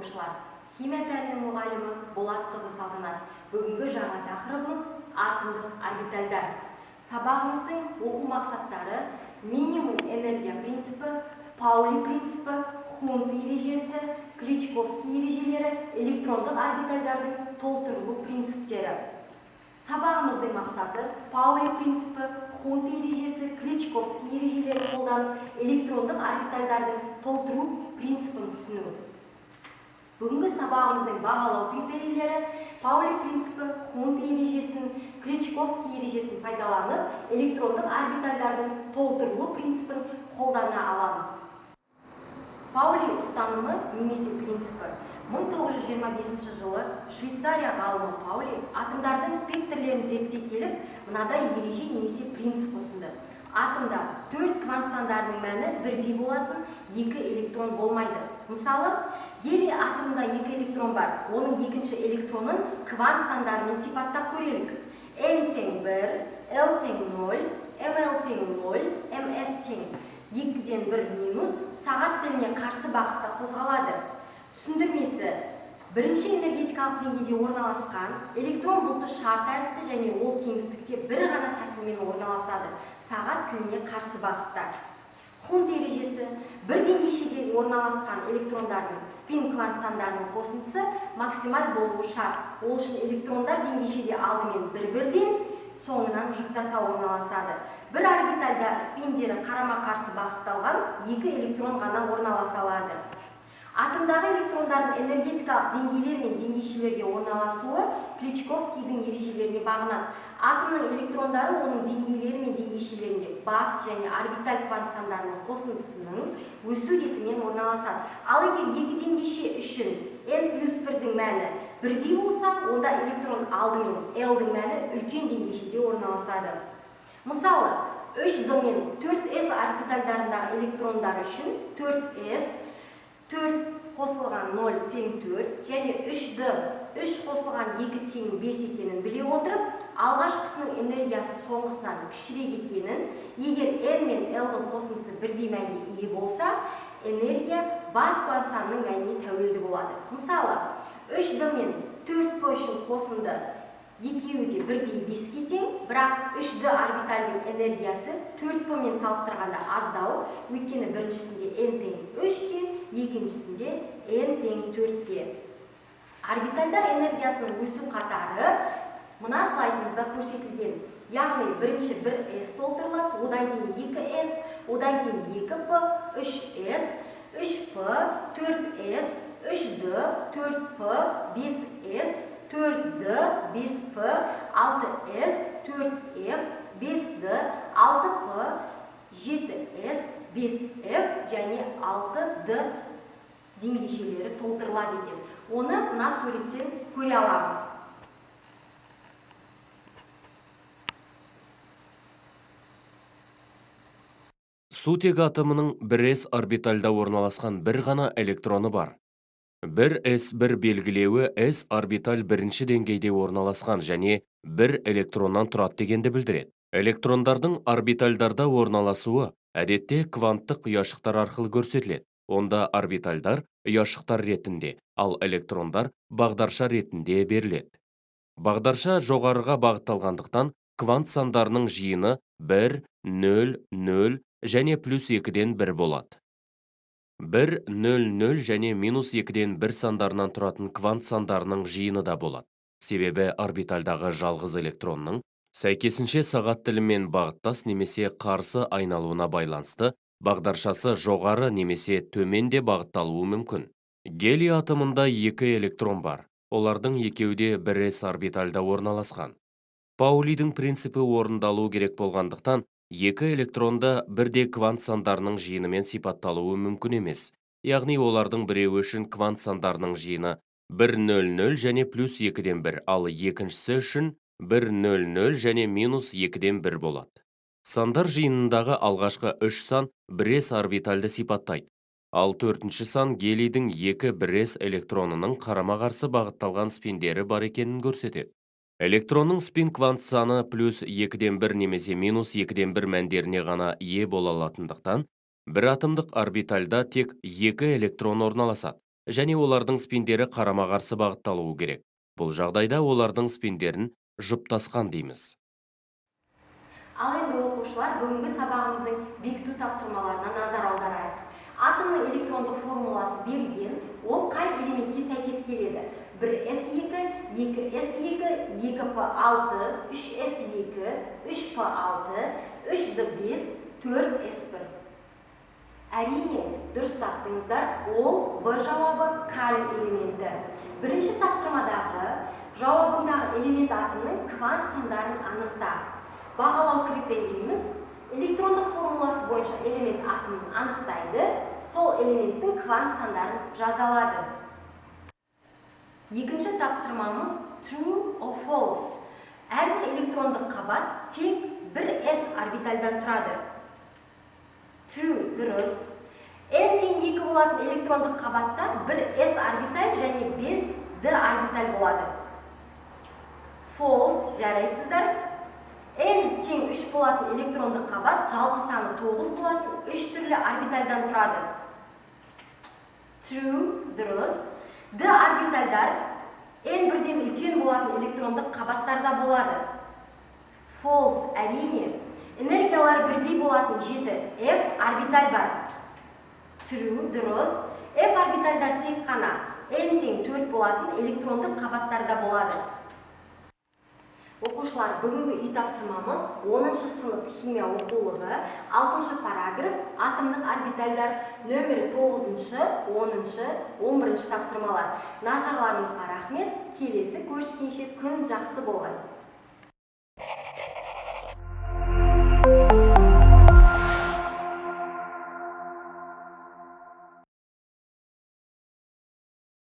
Оқушылар! Химия пәнінің мұғалімі Болатқызы Салтанат. Бүгінгі жаңа тақырыбымыз атомдық орбитальдар. Сабағымыздың оқу мақсаттары: минимум энергия принципі, Паули принципі, Хунд ережесі, Клечковский ережелері, электрондық орбитальдардың толтырылу принциптері. Сабағымыздың мақсаты: Паули принципі, Хунд ережесі, Клечковский ережелерін қолданып, электрондық орбитальдардың толтыру принципін түсіну. Бүгінгі сабағымыздың бағалау критерийлері: Паули принципі, Хунд ережесін, Клечковский ережесін пайдаланып, электрондық орбитальдардың толтырылу принципін қолдана аламыз. Паули ұстанымы немесе принципі. 1925 жылы Швейцария ғалымы Паули атомдардың спектрлерін зерттей келіп, мынадай ереже немесе принцип ұсынды. Атомда төрт квант сандарының мәні бірдей болатын екі электрон болмайды. Мысалы, гелий атомында екі электрон бар. Оның екінші электронын квант сандарымен сипаттап көрелік. N тең 1, L тең 0, ML тең 0, MS тең 2-ден 1 минус, сағат тіліне қарсы бағытта қозғалады. Түсіндірмесі: бірінші энергетикалық деңгейде орналасқан электрон бұлты шар тәрізді және ол кеңістікте бір ғана тәсілмен орналасады, сағат тіліне қарсы бағытта. Хунд ережесі: бір деңгейшеде орналасқан электрондардың спин квант сандарының қосындысы максималь болуы шарт. Ол үшін электрондар деңгейшеде алдымен бір-бірден, соңынан жұптаса орналасады. Бір орбитальда спиндері қарама-қарсы бағытталған екі электрон ғана орналаса алады. Атомдағы электрондардың энергетикалық деңгейлер мен деңгейшелерде орналасуы Клечковскийдің ережелеріне бағынады. Атомның электрондары оның деңгейлері мен деңгейшелерінде бас және орбиталь квант сандарының қосындысының өсу ретімен орналасады. Ал егер екі деңгейше үшін n плюс 1-дің мәні бірдей болса, онда электрон алдымен L-дің мәні үлкен деңгейшеде орналасады. Мысалы, 3D мен 4S орбитальдарындағы электрондар үшін 4S 4 қосылған 0 тең 4 және 3D 3 қосылған 2 тең 5 екенін біле отырып, алғашқысының энергиясы соңғысынан кішірек екенін, егер N мен L-дің қосындысы бірдей мәнге ие болса, энергия бас квант санының мәніне тәуелді болады. Мысалы, 3D мен 4P үшін қосынды екеуі де бірдей 5-ке тең, бірақ 3D орбитальдің энергиясы 4P мен салыстырғанда аздау, өйткені біріншісінде N тең 3-те, екіншісінде N тең 4-те. Орбитальдар энергиясының өсу қатары мына слайдымызда көрсетілген. Яғни бірінші 1S толтырылады, одан кейін 2S, одан кейін 2P, 3S, 3P, 4S, 3D, 4P, 5S, 4D, 5P, 6S, 4F, 5D, 6P, 7S, 5F және 6D деңгейшелері толтырылады екен. Оны мына суреттен көре аламыз. Сутек атомының 1s орбитальда орналасқан бір ғана электроны бар. 1s1 белгілеуі s орбиталь бірінші деңгейде орналасқан және бір электроннан тұрады дегенді білдіреді. Электрондардың орбитальдарда орналасуы әдетте кванттық ұяшықтар арқылы көрсетіледі. Онда орбитальдар ұяшықтар ретінде, ал электрондар бағдарша ретінде беріледі. Бағдарша жоғарыға бағытталғандықтан, квант сандарының жиыны 1, 0, 0 және плюс 2-ден 1 болады. 1, 0, 0 және минус 2-ден 1 сандарынан тұратын квант сандарының жиыны да болады. Себебі орбитальдағы жалғыз электронның сәйкесінше сағат тілімен бағыттас немесе қарсы айналуына байланысты бағдаршасы жоғары немесе төмен де бағытталуы мүмкін. Гелий атомында екі электрон бар. Олардың екеуі де 1s орбитальда орналасқан. Паулидің принципі орындалуы керек болғандықтан, екі электронды бірдей квант сандарының жиынымен сипатталуы мүмкін емес. Яғни олардың біреуі үшін квант сандарының жиыны 1, 0, 0 және плюс 2-ден 1, ал екіншісі үшін 1, 0, 0 және минус 2-ден 1 болады. Сандар жиынындағы алғашқы 3 сан 1s орбитальді сипаттайды. Ал төртінші сан гелийдің екі 1s электронының қарама-қарсы бағытталған спиндері бар екенін көрсетеді. Электронның спин квант саны плюс 2-ден 1 немесе минус 2-ден 1 мәндеріне ғана ие бола алатындықтан, бір атомдық орбитальда тек екі электрон орналасады. Және олардың спиндері қарама-қарсы бағытталуы керек. Бұл жағдайда олардың спиндерін жұптасқан дейміз. Ал енді, оқушылар, бүгінгі сабағымыздың бекіту тапсырмаларына назар аударайық. Атомның электрондық формуласы берілген, ол қай элементке сәйкес келеді? 1s2, 2s2, 2p6, 3s2, 3p6, 3d5, 4s1. Әрине, дұрыс таптыңыздар, ол Б жауабы, калий элементі. Бірінші тапсырмадағы жауабындағы элемент атомның квант сандарын анықта. Бағалау критерийіміз: электрондық формуласы бойынша элемент атомын анықтайды, сол элементтің квант сандарын жаза алады. Екінші тапсырмамыз true or false. Әрбір электрондық қабат тек бір s орбитальдан тұрады. True, дұрыс. N тең 2 болатын электрондық қабатта бір s орбиталь және 5 d орбиталь болады. False, жарайсыздар. N тең 3 болатын электрондық қабат жалпы саны 9 болатын 3 түрлі орбитальдан тұрады. True, дұрыс. D орбитальдар n бірден үлкен болатын электрондық қабаттарда болады. False, әрине. Энергиялары бірдей болатын 7 f орбиталь бар. True, дұрыс. F орбитальдар тек қана n тең 4 болатын электрондық қабаттарда болады. Оқушылар, бүгінгі үй тапсырмамыз: 10 сынып химия оқулығы, 6 параграф, атомдық орбитальдар, нөмірі 9, 10, 11 тапсырмалар. Назарларыңызға рахмет. Келесі көріскенше, күн жақсы болғай.